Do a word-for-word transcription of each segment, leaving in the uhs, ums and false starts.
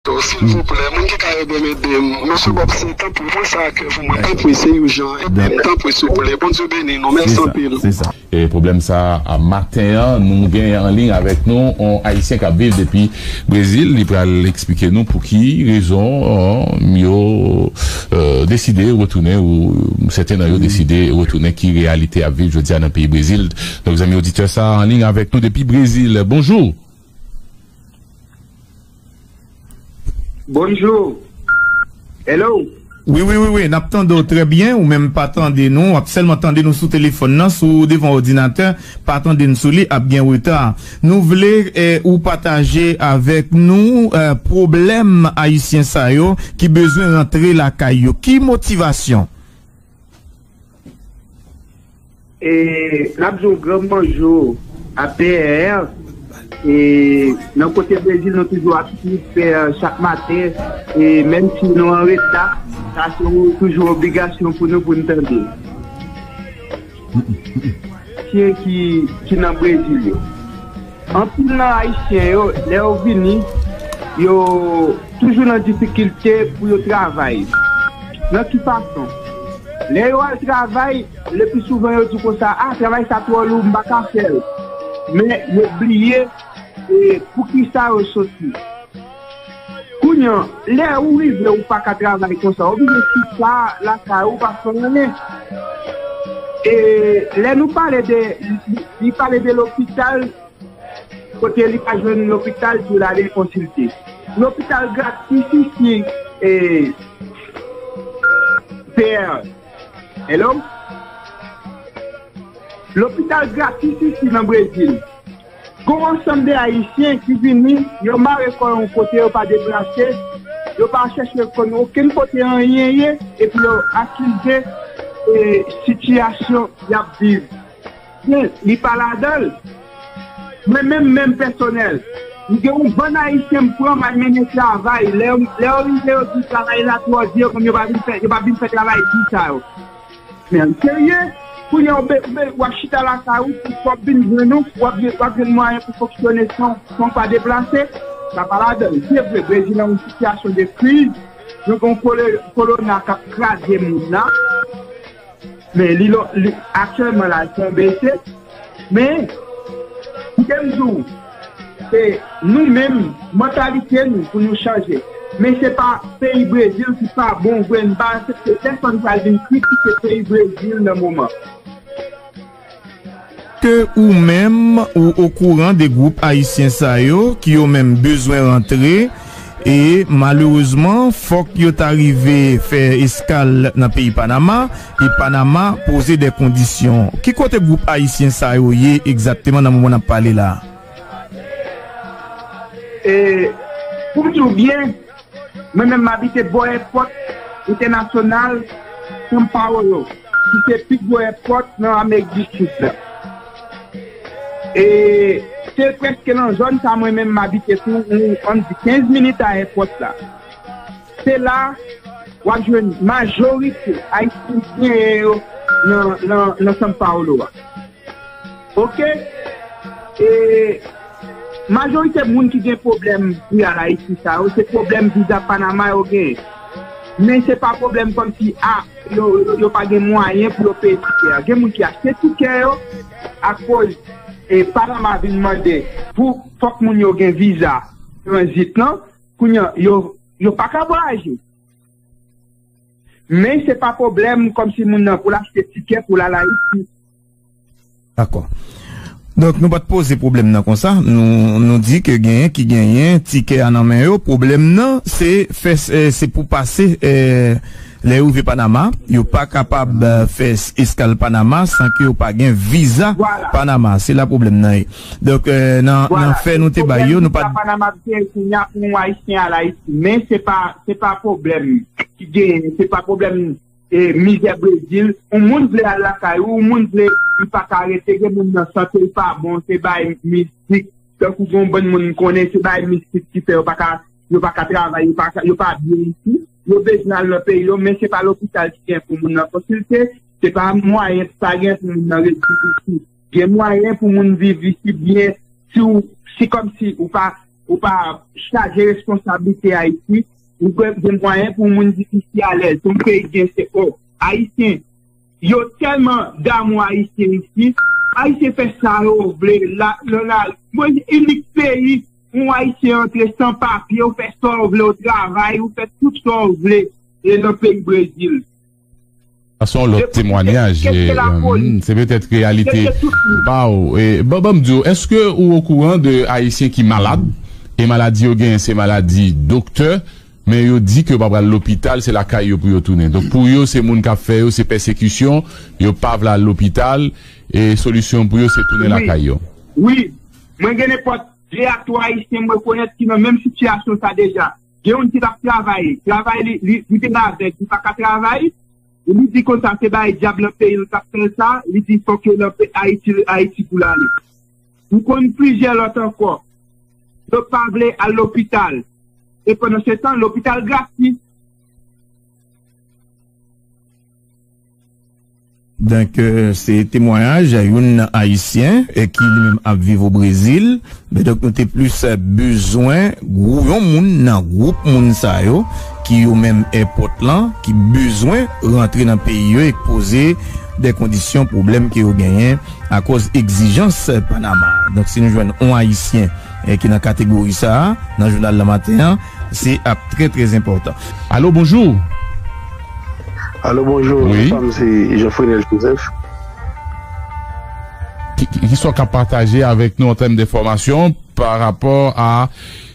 Silvouplè, moun ki ka ede m, ede m. Mesye Bob, se tanpri, pran sa a kè pou mwen. Tanpri, se ijan. Ede m, tanpri, silvouplè. Bondye beni nou. Mèsi anpil. Se sa. E pwoblèm sa a, maten an, nou gen an liy avèk nou yon Ayisyen k ap viv depi Brezil. Li pral eksplike nou pou ki rezon, euh, yo, euh, deside retounen, ou sèten nan yo deside retounen, ki reyalite y ap viv jodi a nan peyi Brezil. Donk, zanmi oditè sa a an liy avèk nou depi Brezil. Bonjou. Bonjou. Hello. Wi, wi, wi, wi, n ap tande w trè byen, ou menm pa tande nou, w ap sèlman tande nou sou telefòn nan, sou devan òdinatè, pa tande n sou li, ap gen reta. Nou vle, eh, ou pataje avèk nou, eh, pwoblèm ayisyen sa yo ki bezwen rantre lakay yo. Ki motivasyon? E n ap di w gran bonjou a P R. E nan kote Brezil, nou toujou ap fè chak maten. E menm si nou an reta, sa se yon toujou obligasyon pou nou, pou n tande. Ayisyen ki, ki nan Brezil yo. Anpil nan Ayisyen yo, lè yo vini, yo toujou nan difikilte pou yo travay. Nan ki fason? Lè yo al travay, le pli souvan yo di konsa, "Ah, travay sa twò lou, m pa ka fè l." Men yo bliye, e, poukisa yo soti. Kounye a, lè ou rive, ou pa ka travay konsa, ou oblije chita lakay ou, pa fè anyen. E lè nou pale de, li pale de lopital, kote li pa jwenn lopital pou l ale konsilte. Lopital gratis isi, e, P R. Hello? Lopital gratis isi nan Brezil. Gon ansanm de Ayisyen ki vini, yo mare kò yo yon kote, yo pa deplase, yo pa chèche konn okenn kote anyen ye, epi yo akize, e, sitiyasyon y ap viv. Men, li pa ladan l. Mwen menm, menm pèsonèl, m gen yon bann Ayisyen m pran, m al mennen travay. Lè, lè yo rive, yo di travay la twò di, yo konn yo pa vin fè, yo pa vin fè travay di sa yo. Men serye, kounye a w be-, be-, w ap chita lakay ou, pou w ap vin jwenn ou, w ap, w ap jwenn mwayen pou fonksyone san, san w pa deplase, sa pa ladan l. Se vre, Brezil nan yon sitiyasyon de kriz, nou gen yon kole-, kolona k ap kraze mond lan. Men li, li, aktyèlman la, l tonbe, se, men, kite m di w, se nou menm, mantalite nou pou nou chanje. Men se pa peyi Brezil ki pa bon vre, m pa aksepte pèsonn pral vin kritike peyi Brezil nan moman. Ke ou menm, ou okouran de gwoup ayisyen sa yo, ki yo menm bezwen rantre, e malerezman, fòk yo ta rive fè eskal nan peyi Panama, e Panama poze de kondisyon. Ki kote gwoup ayisyen sa yo ye egzakteman nan moman n ap pale la? E, pou m di w byen, mwen menm m abite bò èpòt entènasyonal São Paulo, ki se pi gwo èpòt nan Amerik di Sid la. E se prèske nan zòn sa mwen menm m abite tou, ou ann di kenz minit a èpòt la. Se la w ap jwenn majorite Ayisyen yo nan, nan, nan São Paulo a. Oke? E majorite moun ki gen pwoblèm pou y al Ayiti sa yo, se pwoblèm viza Panama yo genyen. Men se pa pwoblèm kòmsi, a, yo, yo, yo pa gen mwayen pou yo peye tikè a. Gen moun ki achte tikè yo akoz, e, Panama vin mande pou fòk moun yo gen viza tranzit lan. Kounye a, yo, yo pa ka vwayaje. Men se pa pwoblèm kòmsi moun nan pou l achte tikè pou l al Ayiti. Dakò. Donk, nou pa t poze pwoblèm nan konsa. Nou, nou di ke genyen ki genyen tikè a nan men yo. Pwoblèm nan, se fè, eh, se pou pase, eh, lè yo rive Panama, yo pa kapab, eh, fè eskal Panama san ke yo pa gen viza Panama. Se la pwoblèm nan ye. Donk, eh, nan, nan fè nou te bay yo, nou pa t. Panama gen kounye a pou yon Ayisyen al Ayiti. Men se pa, se pa pwoblèm ki genyen, se pa pwoblèm, e, mizè Brezil. Yon moun vle al lakay ou, yon moun vle, li pa ka rete, gen moun nan sante l pa bon, se bay mistik. Tankou gen yon bann moun m konnen, se bay mistik ki fè yo pa ka, yo pa ka travay, yo pa ka, yo pa byen isi. Yo bezwen al nan peyi yo, men se pa lopital ki gen pou moun nan konsilte, se pa mwayen ki pa gen pou moun nan ret viv isi. Gen mwayen pou moun viv isi byen, si w, si kòmsi ou pa, ou pa chaje responsablite Ayiti, ou gen gen mwayen pou moun di isi alèz, pou peyi gen se o. Ayisyen, yo tèlman damou Ayisyen isi, Ayisyen fè sa yo vle, la, la, la, mwen, inik peyi, yon Ayisyen antre san papye, ou fè sa w vle, ou travay, ou fè tout sa w vle, e nan peyi Brezil. Sa se yon lòt temwayaj. Se petèt reyalite pa w. Ban m di w, èske ou okouran de Ayisyen ki malad? E maladi yo genyen se maladi doktè, men yo di ke yo pa pral lopital, se lakay yo pou yo tounen. Donk pou yo, se moun k ap fè yo, se pèsekisyon, yo pa vle al lopital, e solisyon pou yo, se tounen lakay yo. Wi, mwen gen nenpòt de a twa Ayisyen m rekonèt ki nan menm sitiyasyon sa deja. Gen youn ki t ap travay, travay li, li, li te avèg, li pa ka travay, li di konsa se bay dyab nan peyi l k ap fè l sa, li di fòk yo nan Ayiti, Ayiti pou l ale. M konn plizyè lòt ankò, yo pa vle al lopital. E pandan se tan, lopital gratis. Donk, se temwayaj youn nan Ayisyen ki li menm ap viv o Brezil. Men donk, nou te plis bezwen gwou yon moun nan gwoup moun sa yo ki yo menm èpòt lan, ki bezwen rantre nan peyi yo e poze de kondisyon pwoblèm ke yo genyen akoz egzijans Panama. Donk, si nou jwenn yon Ayisyen ki nan kategori sa a, nan jounal lan maten an, se ap trè, trè enpòtan. Alo, bonjou. Alo, bonjou. Wi. Mwen se Jean Frenel Joseph. Ki sa w ka pataje avèk nou an tèm de enfòmasyon pa rapò a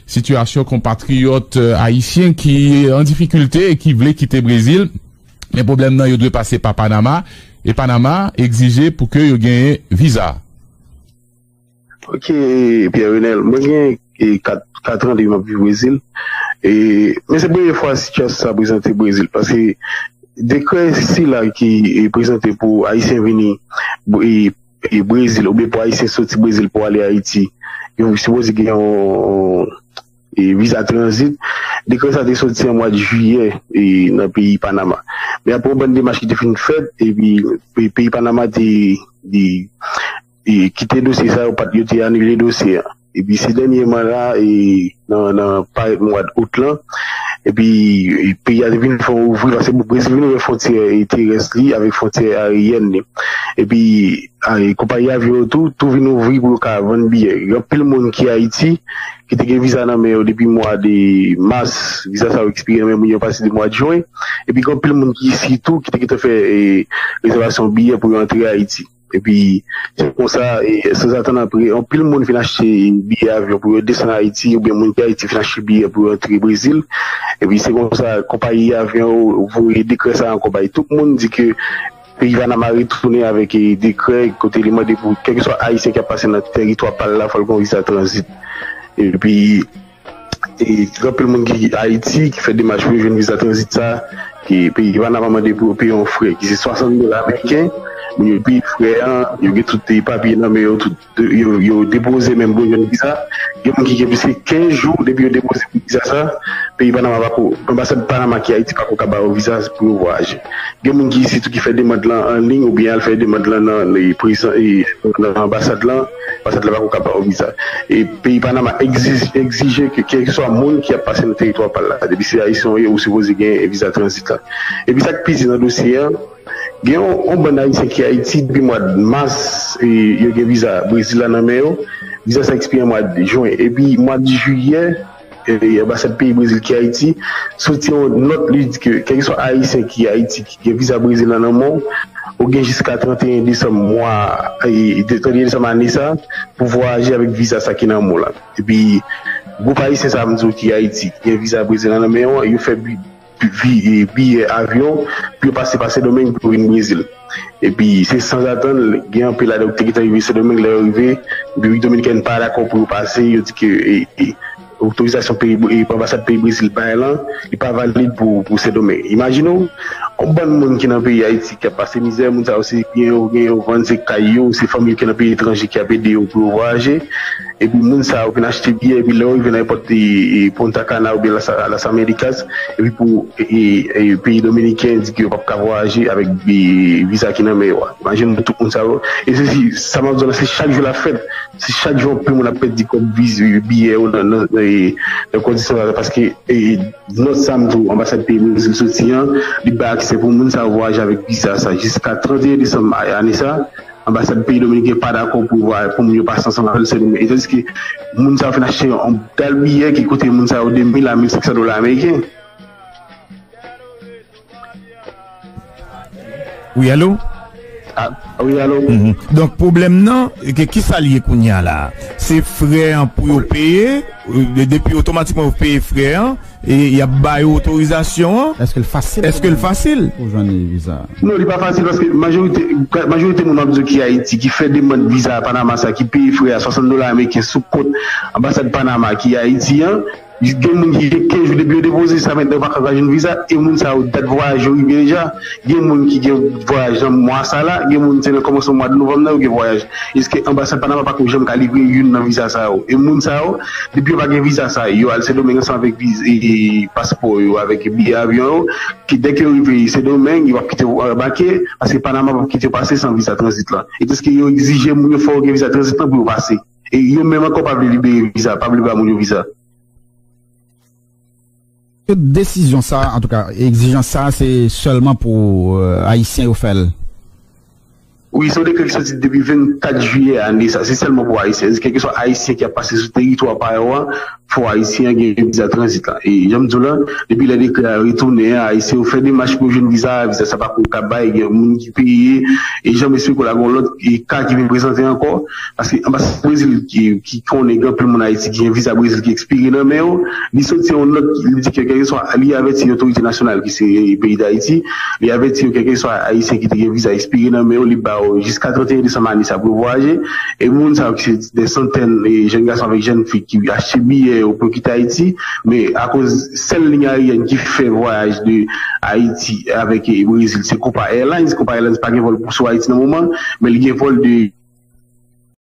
sitiyasyon konpatriyòt ayisyen ki an difikilte e ki vle kite Brezil, men pwoblèm nan yo dwe pase pa Panama, e Panama egzije pou ke yo genyen viza. Ok, Pierre Renel, mwen gen e, kat, kat an depi m ap viv Brezil. E, men se premye fwa sitiyasyon sa prezante Brezil, paske dekrè sila ki e, prezante pou Ayisyen vini e, e, Brezil, oubyen pou Ayisyen soti Brezil pou ale Ayiti, yo sipoze gen yon e, viza tranzit. Dekrè sa te soti an mwa jiyè e, nan peyi Panama. Men apre yon bann demach ki te fin fèt, epi e, peyi Panama te, te e, kite dosye sa yo, pa t, yo te anile dosye a. Epi se dènyèman la, e, nan, nan parèt mwa out lan, epi e, peyi a te vin fè yon ouvri, paske Brezil vin ouvè fwontyè e, terès li avèk fwontyè aryèn li. Epi a, e, konpayi avyon yo tou, tou vin ouvri pou yo ka vann biyè. Gen anpil moun ki Ayiti, ki te gen viza nan men yo depi mwa de mas, viza sa yo ekspire nan men moun yo pase de mwa jen, epi gen anpil moun ki isi tou ki te gentan fè e, rezèvasyon biyè pou yo antre Ayiti. Epi se konsa, e, sanzatann apre, anpil moun fin achte biyè avyon pou yo desann Ayiti, oubyen moun ki Ayiti fin achte biyè pou yo antre Brezil. Epi se konsa, konpayi avyon yo voye dekrè sa ankò bay tout moun, di ke peyi Panama retounen avèk e, dekrè kote li mande pou kèlkeswa Ayisyen ki ap pase nan teritwa pa l la, fò l gen yon viza tranzit. Epi e, gen anpil moun ki Ayiti ki fè demach pou yo jwenn viza tranzit sa, ki peyi Panama mande pou yo peye yon frè ki se swasant dola ameriken. Moun yo peye frè an, yo gen tout e, papye nan men yo, tout, yo, yo depoze menm pou yo jwenn viza. Gen moun ki gen plis ke kenz jou depi yo depoze pou viza sa, peyi Panama pako, anbasad Panama ki Ayiti pako ka ba yo viza pou yo vwayaje. Gen moun ki isi tou ki fè demann lan an liy oubyen al fè demann lan nan e, prezan, e, nan anbasad lan, anbasad la pako ka ba yo viza. E peyi Panama egzij, egzije ke kèlkeswa moun ki ap pase nan teritwa pa l la, depi se Ayisyen w ye, ou sipoze gen viza tranzit la. Epi sa k pi di nan dosye a, gen yon, yon bann Ayisyen ki Ayiti depi mwa mas, e, yo gen viza Brezil la nan men yo. Viza sa ekspire mwa jen. Epi mwa jiyè, e, anbasad peyi Brezil ki Ayiti soti yon nòt, li di ke kèlkeswa Ayisyen ki Ayiti ki gen viza Brezil la nan men w, ou gen jiska trannteyen desanm mwa, e, trannteyen desanm ane sa pou vwayaje avèk viza sa ki nan men w la. Epi gwoup Ayisyen sa a m di w ki Ayiti, ki gen viza Brezil la nan men yo, yo fè bi, bi, e, biyè avyon pou yo pase pa Sendomeng pou yo vin Brezil. Epi se sanzatann, gen anpil ladan yo ki te gentan rive Sendomeng, lè yo rive, Repiblik Dominikèn pa dakò pou yo pase, yo di ke e, e, otorizasyon peyi, e, anbasad peyi Brezil bay lan, li pa valid pou, pou Sendomeng. Imajine w, yon bann moun ki nan peyi Ayiti k ap pase mizè, moun sa yo se byen yo gen yo vann, se kay yo, se fanmi yo ki nan peyi etranje ki ap ede yo pou yo vwayaje. Epi moun sa yo vin achte biyè, epi lè yo rive nan èpòt e, e, Punta Cana oubyen Las, Las Américas, epi pou e, e, peyi dominiken di ke yo p ap ka vwayaje avèk e, viza ki nan men yo a. Imajine w tout moun sa yo. E se si, sa m ap di w la, se chak jou l ap fèt. Si chak jou anpil moun ap pèdi kòb viz- biyè yo nan, nan, nan, nan kondisyon sa, paske e, nòt sa m di w, anbasad peyi Brezil soti an, li bay aksè pou moun sa yo vwayaje avèk viza sa. Jiska trannteyen desanm a- ane sa, anbasad peyi dominiken pa dakò pou vwa- pou moun yo pase ansanm avè l sèl. E tandiske moun sa yo fin achte yon dal biyè ki koute moun sa yo de mil a mil senk san dola ameriken. Wi, alo? Ah, wi, alo? Donk, pwoblèm nan, ke, ki sa l ye kounye a la? Se frè an pou yo peye, e, depi otomatikman yo peye frè an, e y ap ba yo otorizasyon an. Èske l fasil? Èske l fasil? Pou jwenn viza. Non, li pa fasil paske majorite, majorite moun ap di ki Ayiti, ki fè demann viza Panama sa, ki peye frè a swasant dola ameriken sou kont anbasad Panama ki Ayiti an, gen moun ki gen kenz jou depi yo depoze sa, mentnan yo pa ka jwenn viza, e moun sa yo dat vwayaj yo rive deja. Gen moun ki gen vwayaj nan mwa sa la, gen moun se nan kòmansman mwa de novanm nan yo gen vwayaj. Eske anbasad Panama pa ko janm ka livre youn nan viza sa yo? E moun sa yo, depi yo pa gen viza sa, yo al Sendomeng ansanm avèk viz- e, e, paspò yo, avèk biyè avyon yo, ki dèke yo rive Sendomeng, yo ap kite yo anbake, paske Panama p ap kite yo pase san viza tranzit lan. E tandiske yo egzije moun yo fò yo gen viza tranzit lan pou yo pase. E yo menm ankò pa vle libere viza, pa vle ba moun yo viza. Tout desizyon sa, antouka, egzijans sa, se sèlman pou euh, Ayisyen yo fè l. Wi, se yon dekrè ki soti depi vennkat jiyè ane sa. Se sèlman pou Ayisyen. Kèlkeswa Ayisyen ki ap pase sou teritwa pa yo a, fò Ayisyen an gen viza tranzit la. E jan m di w la, depi lè dekrè a retounen an, Ayisyen yo fè demach pou yo jwenn viza a, viza sa pa ko ka bay, gen moun ki peye, e jan m esplike w la, gen yon lòt e, ka ki vin prezante ankò, paske anbasad Brezil ki, ki konnen gen anpil moun Ayiti ki gen viza Brezil ki ekspire nan men yo, li soti yon nòt, li di ke kèlkeswa, li avèti otorite nasyonal ki se peyi Dayiti, li avèti yo kèlkeswa Ayisyen ki te gen viza ekspire nan men yo, li ba yo jiska trannteyen desanm ane sa pou yo vwayaje, e moun sa yo ki se de santèn e jèn gason avèk jèn fi ki achte biyè yo pou yo kite Ayiti, men akoz sèl liy aeryèn ki fè vwayaj de Ayiti avèk e, Brezil, se Copa Airlines, Copa Airlines pa gen vòl pou sou Ayiti nan moman, men li gen vòl de